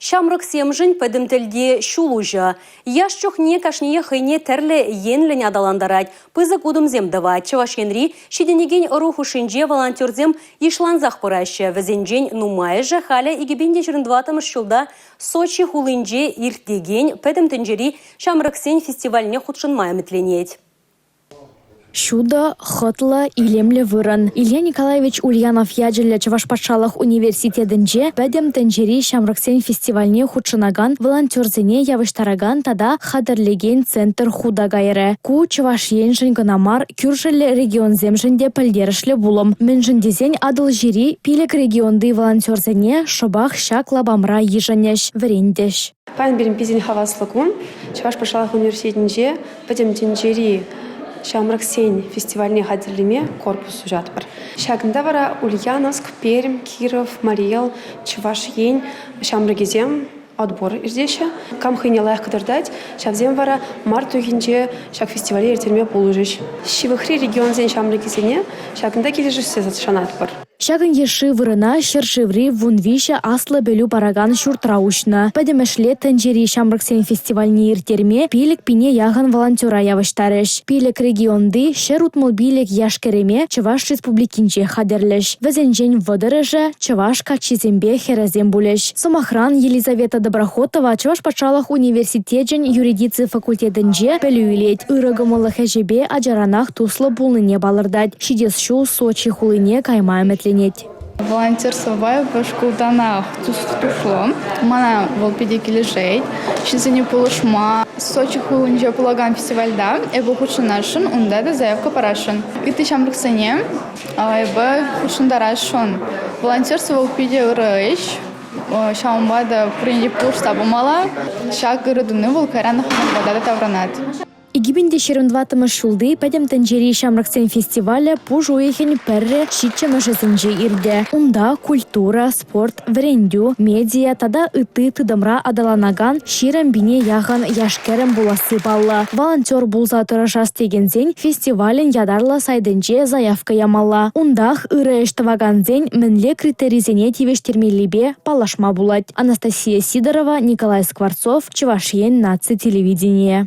Ҫамрӑксемшӗн пӗтӗм тӗлте ҫул уҫӑ. Яш чухне кашниех хӑйне тӗрлӗ енлӗн аталантарать, пысӑк утӑмсем тӑвать. Чӑваш Енри ҫитӗнекен ӑру хушшинче волонтерсем йышлансах пыраҫҫӗ. Вӗсенчен нумайӑшӗ халӗ 2024 ҫулта Сочи хулинче иртекен Пӗтӗм тӗнчери ҫамрӑксен фестивальне хутшӑнма ӗмӗтленет. Ҫутӑ, хӑтлӑ, илемлӗ вырӑн. Илья Николаевич Ульянов ячӗллӗ Чӑваш патшалӑх университетӗнче Пӗтӗм тӗнчери ҫамрӑксен фестивальне хутшӑнакан волонтерсене явӑҫтаракан тата хатӗрлекен центр хута кайрӗ. Ку Чӑваш Еншӗн кӑна мар, кӳршӗллӗ регионсемшӗн те пӗлтерӗшлӗ пулӑм. Мӗншӗн тесен Атӑлҫири 5 регионти волонтерсене шӑпах ҫак лапамра йышӑнӗҫ, вӗрентӗҫ. Паян пирӗн питӗ хаваслӑ кун. Чӑваш патшалӑх университетӗнче Пӗтӗм тӗнчери ҫамрӑксен фестивальне хатӗрлеме корпус уҫатпӑр. Ҫакӑнта вара Ульяновск, Пермь, Киров, Мари Эл, Чӑваш Ен ҫамрӑкӗсем отбор иртеҫҫӗ. Кам хӑйне лайӑх кӑтартать, ҫавсем вара март уйӑхӗнче ҫак фестивале ирттерме пулӑшӗҫ. Ҫывӑхри регионсен ҫамрӑкӗсене ҫакӑнта килӗшессе шанатпӑр. Ҫакӑн йышши вырӑна ҫӗршыври 13 аслӑ пӗлӳ паракан ҫуртра уҫнӑ. Пӗтӗмӗшле тӗнчери ҫамрӑксен фестивальне ирттерме 5 пине яхӑн волонтера явӑҫтарӗҫ. Пилӗк регионти 165 яш-кӗрӗме Чӑваш Республикинче хатӗрлӗҫ. Вӗсенчен вӑтӑрӑшӗ чӑваш каччисемпе хӗрӗсем пулӗҫ. Сӑмахран, Елизавета Доброхотова Чӑваш патшалӑх университечӗн юридици факультетӗнче пӗлӳ илет. Ырӑ кӑмӑллӑх ӗҫӗпе ачаранах туслӑ пулнине палӑртать. Ҫитес ҫул Сочи хулине кайма ӗмӗтленет. Волонтерствӑпа эпӗ шкултанах туслӑ. Мана вӑл питӗ килӗшет. Ҫынсене пулӑшма. Сочи хулинче пулакан фестивальта эпӗ хутшӑнасшӑн, унта та заявка парасшӑн. Ытти ҫамрӑксене эпӗ хутшӑнтарасшӑн. Волонтерство вӑл питӗ ырӑ ӗҫ. Ҫавӑнпа та пурин те пулӑшса пымалла. Ҫак ырӑ туни вӑл кайран хамӑр пата та таврӑнать. 2024 ҫулти Пӗтӗм тӗнчери ҫамрӑксен фестивалӗ пуш уйӑхӗн пӗрре ҫиччӗмӗшӗсенче иртӗ. Унта культура, спорт, вӗрентӳ, медиа тата ытти тытӑмра аталанакан 20 пине яхӑн яш-кӗрӗм пуласси паллӑ. Волонтер пулса тӑрӑшас текенсен фестивалӗн ятарлӑ сайтӗнче заявка ямалла. Унтах ырӑ ӗҫ тӑвакансен мӗнле критерисене тивӗҫтермеллипе паллашма пулать. Анастасия Сидорова, Николай Скворцов, Чӑваш Ен наци телевиденийӗ.